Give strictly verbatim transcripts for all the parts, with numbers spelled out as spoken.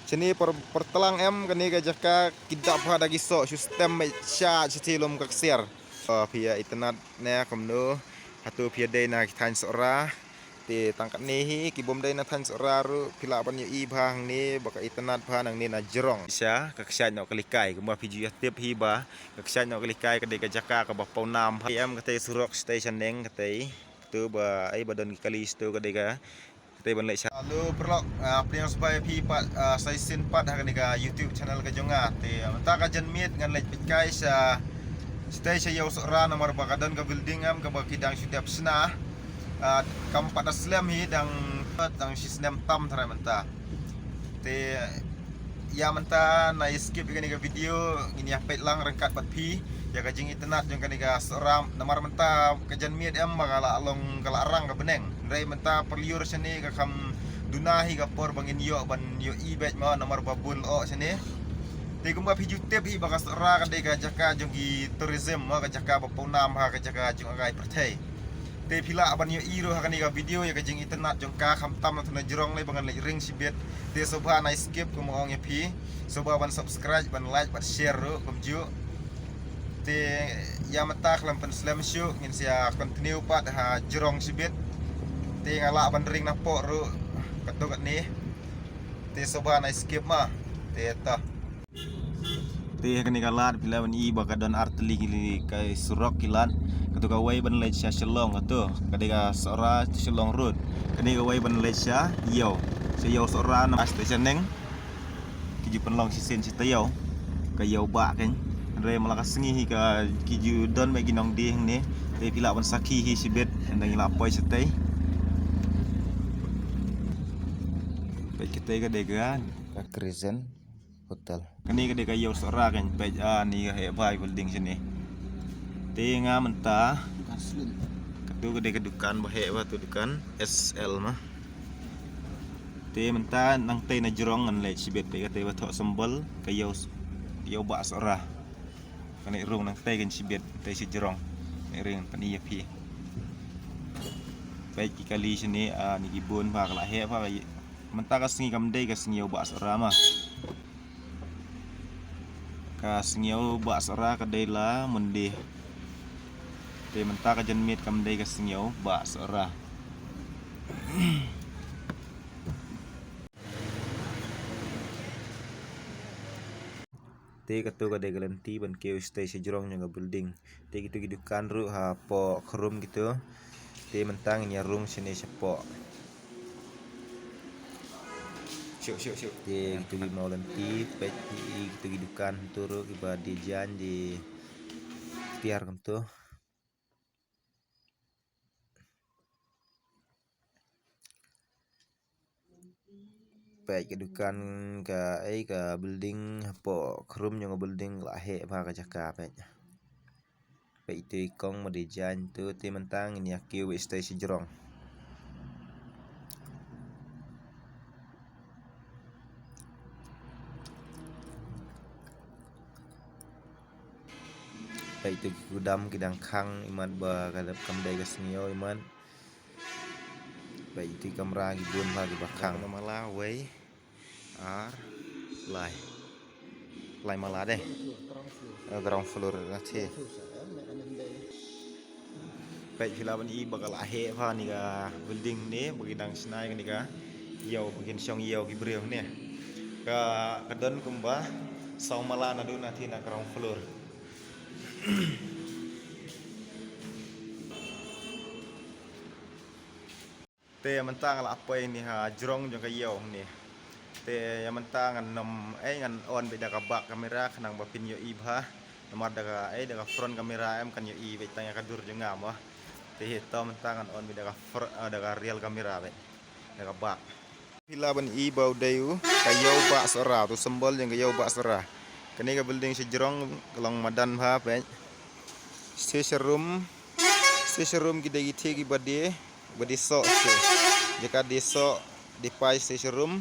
Shane por por tlang em kane ka jaka ki dap ha da ki soh shu stem me sha sha te lum ka ksiar. Phi ïa itynnad ne kumno hato phi ïa dei na ki thaiñ Sohra. Te tang katne hi ki bym dei na thaiñ Sohra ruh phi lah ban ïohi bha hangne ba ka itynnad bha nangne na jrong. Sha ka kshaid noh ka likai kumba phi ju ïa tip hi ba ka kshaid noh ka likai ka dei ka jaka kaba pawnam bha. Em katei surok station neng katei. Katu ba ai ba don ki kali stu ka dei ka Te ban leh sha. Hello paralok, ah, pdiang sbai phi pat, ah, sa shisien pat ha kane ka YouTube channel ka jong nga. Te, ah, mynta ka janmiet ngan leit peit kai sha shatei sha ïew Sohra namar ba ka don ka building em kaba ki dang shu dep shna. Ah, kam pat da slem hi dang, dang shi snem tam tharai mynta. Te, ïa mynta na ïa skip ïa kane ka video ngin ïa peit lang ryngkat bad phi ïa ka jingitynnad jong kane ka Sohra namar mynta ka janmiet em ba ka la long ka la rang ka bneng. Hynrei mynta pyrliur shane ka kham duna hi ka por ba ngin ïoh ban ïohi beit mo namar ba bun oh shane. Te kumba phi ju tip hi ba ka Sohra ka dei ka jaka jong ki tourism mo ka jaka ba pawnam ha ka jaka jong ka pyrthei. Te phi lah ban ïohi ruh ha kane ka video ïa ka jingitynnad jong ka khamtam na thuna jrong lei ba ngan leit ring shibit. Te sngewbha nai skip kum ong ïa phi. Sngewbha ban subscribe ban like ban share ruh kumjuh. Te ïa mynta khlem pynslem shuh ngin sa ïa continue pat ha jrong shibit. Te nga lah ban ring napoh ruh katto katne. Te sngewbha nai skip ma. Te ta. Te ha kane ka lad phi lah ban i ba ka don ar tylli ki li ka surok ki lad. Katu kawei ban leit sha Shillong katu. Ka dei ka Sohra Shillong Road. Kane kawei ban leit sha ïew. Sha ïew Sohra na station neng. Ki ju pynlong shisien shi taïew. Ka ïew ba kein. Hynrei mala ka sngi hi ka ki ju don ba ki nong dih ne. Te phi lah ban sakhi hi shibit. Hynrei la poi shatei. Peit katei ka dei ka ka Crescent Hotel. Kane ka dei ka ïew Sohra kan peit ani ka heh bha building shane. Te nga mynta. Katu ka dei ka dukan ba heh bha tu dukan S L ma. Te mynta nangtei na jrong ngan leit shibit peit katei ba thoh symbol ka ïew ïew ba Sohra. Kane rung nangtei kan shibit tei shi jrong. Kane ring kan ïa phi. Peit ki kali shane ani ki bun bha ka la heh bha. Mynta ka sngi kam dei ka sngi ïew ba Sohra ma. Ka sngi ïew ba Sohra ka dei la Monday. Te mynta ka janmiet kam dei ka sngi ïew ba Sohra. Te katu ka dei ka lynti ban kiew shatei sha jrong jong ka building. Te kitu ki dukan ruh hapoh khrum kitu. Te mynta ngin ïa rung shane shapoh. Shuh shuh shuh. Te kitu ki maw lynti peit ki kitu ki dukan tu ruh kiba design di tiar kumtu. Peit ka dukan ka ei ka building hapoh khrum jong ka building la heh bha ka jaka peit. Peit tu i kong ma design tu te mynta ngin ïa kiew shatei shi jrong. Peit tu ki kudam ki dang khang imat ba ka dep kam dei ka sngi ïew imat. Peit tu ki kamra ki bun bha kiba khang. Mala wei ar lai. Lai mala dei. Eh, ground floor na te. Peit phi lah ban i ba ka la heh bha ni ka building ne ba ki dang shna ïa kane ka ïew ba kin shong ïew ki briew ne. Ka ka don kumba saw mala naduh na te na ground floor. Te mynta nga la poi ni ha jrong jong ka ïew ni. Te ïa mynta ngan nym ei ngan on beit da ka back camera khnang ba phin ïohi bha. Namar da ka ei da ka front camera em kan ïohi beit tang ïa ka dur jong nga mo. Te hi to mynta ngan on beit da ka fr-, ah, da ka real camera beit. Da ka back. Phi lah ban i ba u dei u ka ïew ba Sohra tu symbol jong ka ïew ba Sohra. Kane ka building shi jrong ka long madan bha peit. Station room. Station room ki dei ki thik kiba die. Ba die soh stu. Jaka die soh die pai station room.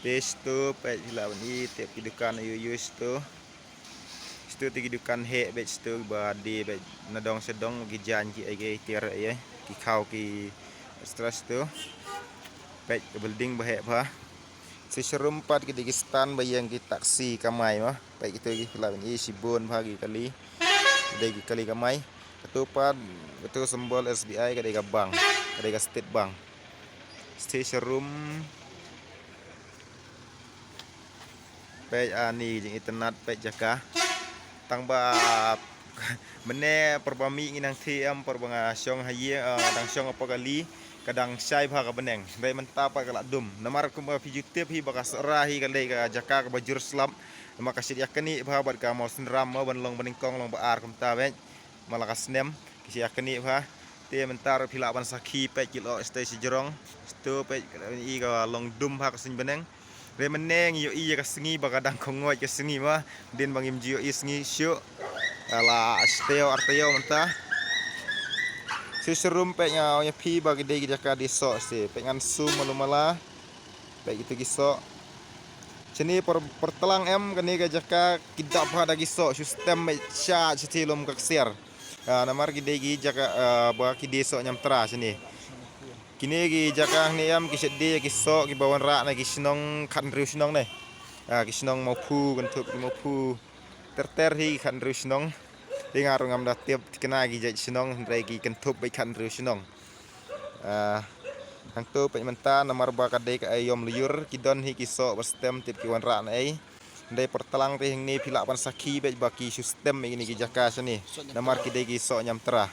Te stu peit phi lah ban i tip ki dukan ïu ïu stu. Stu te ki dukan heh beit stu ba die beit na dong sha dong ki jan ki ei ki ei tiar ei ei ki khaw ki extra stu. Peit ka building ba heh bha. Shisha rum pat ki dei ki stand ba ïeng ki taxi kamai mo. Peit kito ki phi lah ban i shibun bha ki kali. Ki dei ki kali kamai. Katu pat, katu symbol S B I ka dei ka bank. Ka dei ka State Bank. Shisha rum. Peit ani jing internet peit jaka. Tang ba mane por ba mih ngi nang thie em por ba nga shong ha ïing, ah, dang shong hapoh kali. Ka dang shai bha ka bneng. Hynrei mynta pat ka la dum. Namar kumba phi ju tip hi ba ka Sohra hi ka dei ka jaka kaba jur slap. Namar ka shit ïa kane bha bad ka Mawsynram mo ban long ba nyngkong long ba ar kumta beit. Ma la ka snem ki shit ïa kane bha. Te mynta ruh phi lah ban sakhi peit ki lyoh shatei shajrong. Shato peit ka dang i ka long dum bha ka suiñ bneng. Hynrei mynne ngi ïohi ïa ka sngi ba ka dang khongoi ka sngi mo. Hadien ba ngim ju ïohi sngi shuh. Ala shatei ar taïew mynta. Shisha rum peit nga ïa phi ba ki dei ki jaka die soh shisha. Peit ngan zoom malu mala. Peit kito ki soh. Shane por, por tlang em kane ka jaka ki dap bha da ki soh. Shu stem peit sha shatei lum ka ksiar. Ah, namar ki dei ki jaka, ah, ba ki die soh ñiamtra shane. Kine ki jaka hangne em ki shait die ki soh kiba wanrah na ki shnong khathynriew shnong ne. Ah, ki shnong Mawphu, Kynthup ki Mawphu. Ter ter hi khathynriew shnong. Te nga ruh ngam da tip thikna ki jait shnong hynrei ki Kynthup beit khathynriew shnong. Ah, hangto peit mynta namar ba ka dei ka aïom lyiur ki don hi ki soh ba stem tip ki wanrah na ei. Hynrei por tlang te hangne phi lah ban sakhi beit ba ki shu stem ïa kine ki jaka shane. Namar ki dei ki soh ñiamtra.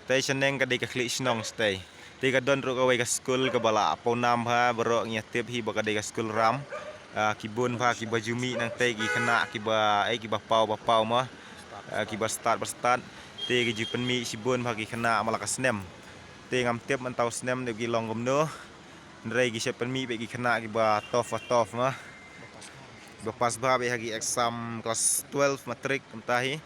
Te shaneng ka dei ka khlieh shnong shatei. Te ka don ruh kawei ka skul kaba la paw nam bha baroh ngi ïa tip hi ba ka dei ka skul Ram. Ah, ki bun bha kiba ju mih nangtei ki khynnah kiba, eh, kiba paw ba paw mo. Ah, kiba stad ba stad. Te ki ju pynmih shibun bha ki khynnah ma la ka snem. Te ngam tip mynta u snem dei ki long kumno. Hynrei ki shait pynmih beit ki khynnah kiba tough ba tough mo. Ba pass bha beit ha ki exam class twelve matric kumta hi.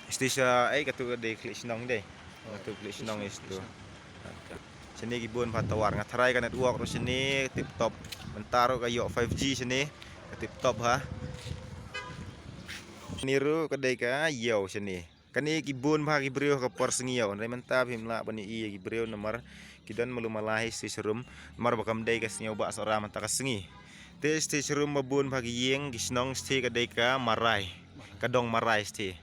Shisha, eh, katu ka dei khlieh shnong dei. Katu khlieh shnong ïa shitu. Shane ki bun bha tawar. Nga tharai ka network ruh shane tip top. Mynta ruh ka ïoh five G shane. Ka tip top ha. Shane ruh ka dei ka ïew shane. Kane ki bun bha ki briew ha ka por sngi ïew. Hynrei mynta phim lah ban ïohi ïa ki briew namar ki don malu mala hi shisha rum. Namar ba kam dei ka sngi ba Sohra mynta ka sngi. Te shisha rum ba bun bha ki ïing ki shnong shisha ka dei ka marai. Ka dong marai shisha.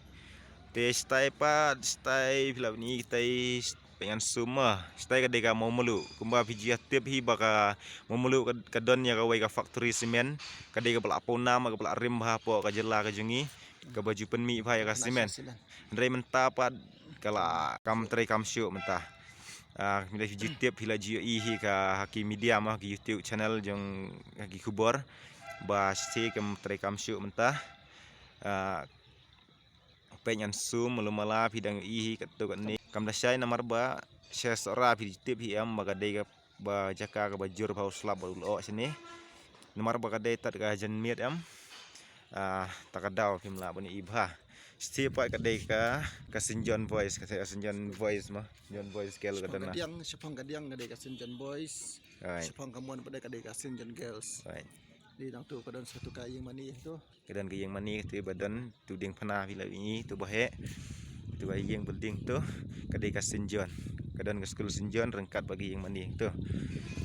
Te shatai pat, shatai phi lah ban i kitai peit ngan zoom mo. Shatai ka dei ka Mawmluh. Kumba phi ju ïa tip hi ba ka Mawmluh ka, ka don ïa kawei ka factory cement. Ka dei kaba la paw nam, kaba la rim bha hapoh ka jylla ka jong ngi. Kaba ju pynmih bha ïa ka cement. Hynrei mynta pat ka la kam trei kam shuh mynta. Ah, phi lah ju tip, phi lah ju ïohi hi ka ha ki media mo, ha ki YouTube channel jong ha ki khubor. Ba shisha kam trei kam shuh mynta. Ah, Peit ngan zoom malu mala phi dang ïohi hi katto katne. Kam da shai namar ba sha Sohra phi tip hi em ba ka dei kaba jaka kaba jur bha u slap bad u lyoh shane. Namar ba ka dei tad ka janmiet em. Ah, ta ka daw phim lah ban ïohi bha. Shisha pat ka dei ka, ka Saint John Boys, ka Saint John Boys mo. John Boys girl ka dei na. Shaphang ka diang, shaphang ka diang ka dei ka Saint John Boys. Right. Shaphang ka mon pat ka dei ka Saint John Girls. Right. Dei nangtu ka don satu ka ïing mane tu. Ka don ka ïing mane tu ba don tu diengphna phi lah ïohi tu ba heh. Tu ka ïing building tu ka dei ka Saint John. Ka don ka skul Saint John ryngkat bad ka ïing mane tu.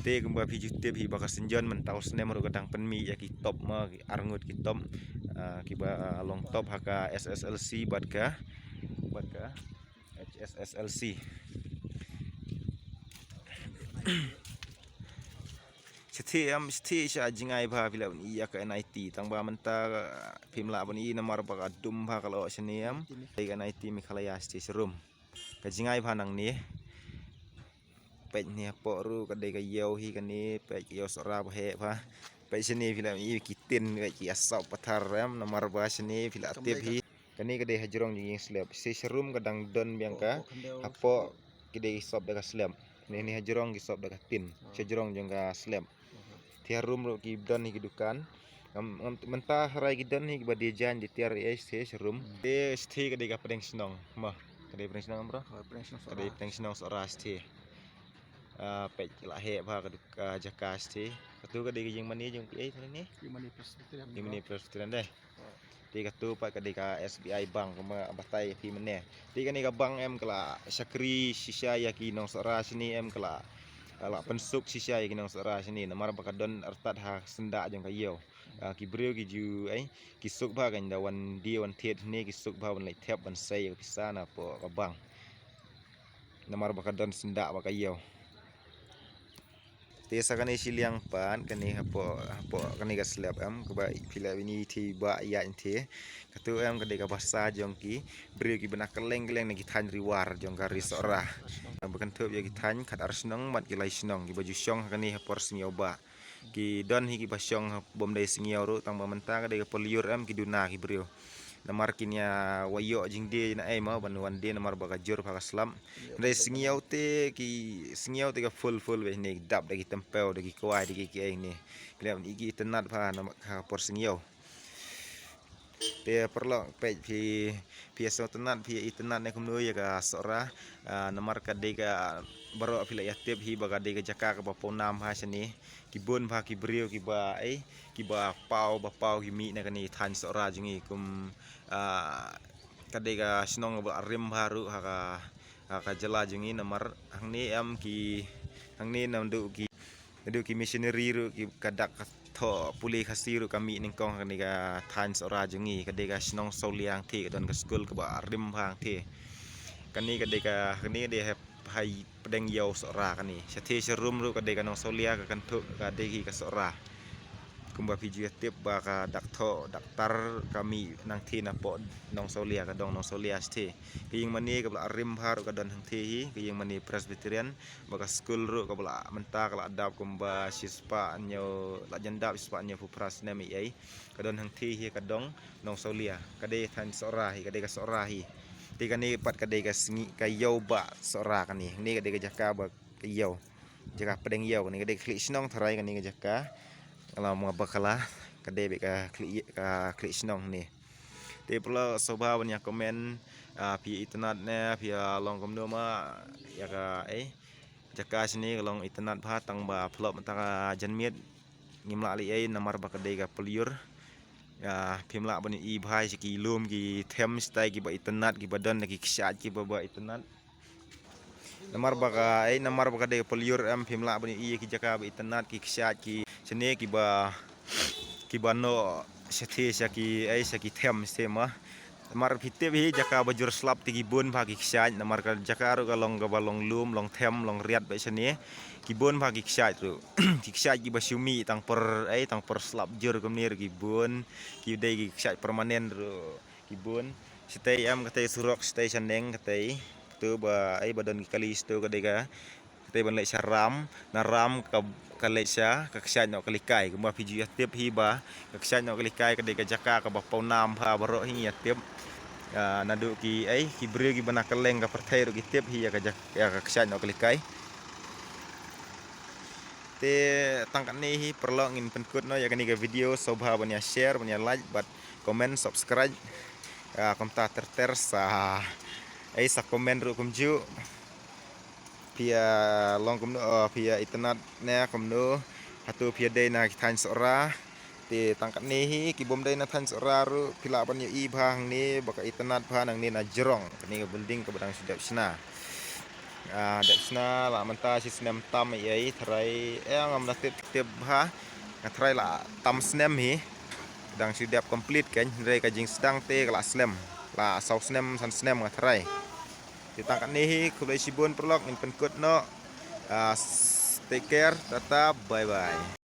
Te kumba phi ju tip hi ba ka Saint John mynta u snem ruh ka dang pynmih ïa ki top mo, ki arngut ki top. Ah, kiba, ah, long top ha ka S S L C bad ka, bad ka H S S L C. Shathie em, shathie sha jngai bha phi lah ban i ïa ka N I T. Tang ba mynta phim lah ban i namar ba ka dum bha ka lyoh shane em. Ka N I T Meghalaya shathie sharum. Ka jngai bha nangne. Peit ne hapoh ruh ka dei ka ïew hi kane, peit ka ïew Sohra ba heh bha. Peit shane phi lah ban i ki tin, peit ki asap pathar em, namar ba shane phi lah tip hi. Kane ka dei hajrong jong ïing slab. Shathie sharum ka dang don biang ka hapoh ki dei ki sop da ka slab. Kine ni hajrong ki sop da ka tin. Hajrong jong ka slab. Te harum ruh ki don hi ki dukan. Ngam, ngam, mynta harai ki don hi kiba die jaiñ die tiar ei shathie sharum. Te shathie ka dei ka pdeng shnong. Mo, ka dei pdeng shnong bro. Ka dei pdeng shnong Sohra shathie. Ah, peit la heh bha ka duk-, ka jaka shathie. Katu ka dei ka ïing mane jong phi ei tang ne? Ïing mane Presbyterian. Ïing mane Presbyterian dei. Te katu pat ka dei ka S B I bank kumba batai phi mynne. Te kane ka bank em ka la shakri shisha ïa ki nong Sohra shane em ka la, Ka la pynsuk shisha ïa ki nong Sohra shane namar ba ka don artat ha syndah jong ka ïew. Ah, ki briew ki ju, eh, ki suk bha, kan da wan die wan thied ne ki suk bha ban leit thep ban sei ïa ka pisa na poh ka bank. Namar ba ka don syndah bad ka ïew. Te sa kane shiliang pat, kane hapoh, hapoh kane ka slab em, kaba phi lah ban ïohi ba ïa ïa te. Katu em ka dei ka basa jong ki briew kiba na kylleng kylleng na ki thaiñ Ri War jong ka ri Sohra. Ba kynthup ïa ki thaiñ khat ar shnong bad ki lai shnong kiba ju shong ha kane ha por sngi ïew ba. Ki don hi kiba shong ha bym dei sngi ïew ruh, tang ba mynta ka dei ka por lyiur em ki duna ki briew. Namar kin ïa wa ïoh jingdie na ei mo ban wan die namar ba ka jur bha ka slap. Hynrei sngi ïew te ki, sngi ïew te ka full full bha ne, dap da ki tempew, da ki kwai, da ki kiei ne. Ki leh ban ïa ki itynnad bha namar ka por sngi ïew. Te paralok, peit phi, phi ïa sngewtynnad, phi ïa itynnad ne kumno ïa ka Sohra. Ah, namar ka dei ka, baroh phi la ïa tip hi ba ka dei ka jaka kaba pawnam bha shane. Ki bun bha ki briew kiba, eh, kiba paw, ba paw ki mih na kane thaiñ Sohra jong ngi kum, ah, ka dei ka shnong ba rim bha ruh ha ka, ha ka jylla jong ngi namar hangne em ki, hangne naduh ki, naduh ki missionary ruh ki ka dak ka thoh pule Khasi ruh ka mih nyngkong ha kane ka thaiñ Sohra jong ngi, ka dei ka shnong Sawlia hangtei, ka don ka skul kaba rim bha hangtei. Kane ka dei ka, kane ka dei ha, ha pdeng ïew Sohra kane. Shatei sharum ruh ka dei ka nong Sawlia, ka kynthup ka dei hi ka Sohra. Kumba phi ju ïa tip ba ka dak thoh, dak tar ka mih nangtei na poh nong Sawlia, ka dong nong Sawlia shatei. Ka ïing mane kaba la rim bha ruh ka don hangtei hi, ka ïing mane Presbyterian, ba ka skul ruh kaba la mynta ka la dap kumba shispah hynñiew, la jan dap shispah hynñiewphew phra snem ei ei. Ka don hangtei hi ka dong nong Sawlia. Ka dei thaiñ Sohra hi, ka dei ka Sohra hi. Te kane pat ka dei ka sngi, ka ïew ba Sohra kane. Kane ka dei ka jaka ba ka ïew. Jaka pdeng ïew kane, ka dei ka khlieh shnong tharai kane ka jaka. Ka la ma bakala, ka dei beit ka khlieh, ka khlieh shnong ne. Te paralok sngewbha ban ïa comment, ah, phi ïa itynnad ne, phi ïa long kumno ma, ïa ka, eh, jaka shane ka long itynnad bha tang ba paralok mynta ka janmiet. Ngim lah leh ei namar ba ka dei ka por lyiur. Ah, phim lah ban ïohi bha sha ki lum ki them shatai kiba itynnad kiba don da ki kshaid kiba ba itynnad. Namar ba ka, eh, namar ba ka dei ka por lyiur em phim lah ban ïohi ki jaka ba itynnad ki kshaid ki shane kiba, kiba noh shatei sha ki, eh, sha ki them shatei ma. Namar phi tip hi jaka ba jur slap te ki bun bha ki kshaid, namar ka jaka ruh ka long kaba long lum, long them, long riat bha shane. Ki bun bha ki kshaid ruh. Ki kshaid kiba shu mih tang por, eh, tang por slap jur kumne ruh ki bun. Ki dei ki kshaid permanent ruh ki bun. Shatei em katei surok shatei shaneng katei. Katu ba, eh, ba don ki kali shatu ka dei ka Katei ban leit sha Ram, na Ram ka, ka leit sha, ka kshaid noh ka Likai. Kumba phi ju ïa tip hi ba ka kshaid noh ka Likai ka dei ka jaka kaba pawnam bha baroh hi ngi ïa tip. Ah, naduh ki, eh, ki briew kiba na kylleng ka pyrthei ruh ki tip hi ïa ka jak-, ïa ka kshaid noh ka Likai. Te tang katne hi paralok ngin pynkut noh ïa kane ka video, sngewbha ban ïa share, ban ïa like, bad comment, subscribe. Ah, kumta ter ter sa, eh, sa comment ruh kumjuh. Phi ïa long kumno, eh, phi ïa itynnad ne kumno, hato phi ïa dei na ki thaiñ Sohra. Te tang katne hi ki bym dei na thaiñ Sohra ruh phi lah ban ïohi bha hangne ba ka itynnad bha nangne na jrong kane ka building kaba dang shu dep shna. Ah, dep shna la mynta shi snem tam ïa i tharai, eh, ngam da tip tip bha. Nga tharai la tam snem hi. Dang shu dep complete kan, hynrei ka jingsdang te ka la slem. La saw snem san snem nga tharai. Te tang katne hi, khublei shibun paralok, ngin pynkut noh. Ah, s-, take care, tata, bye bye.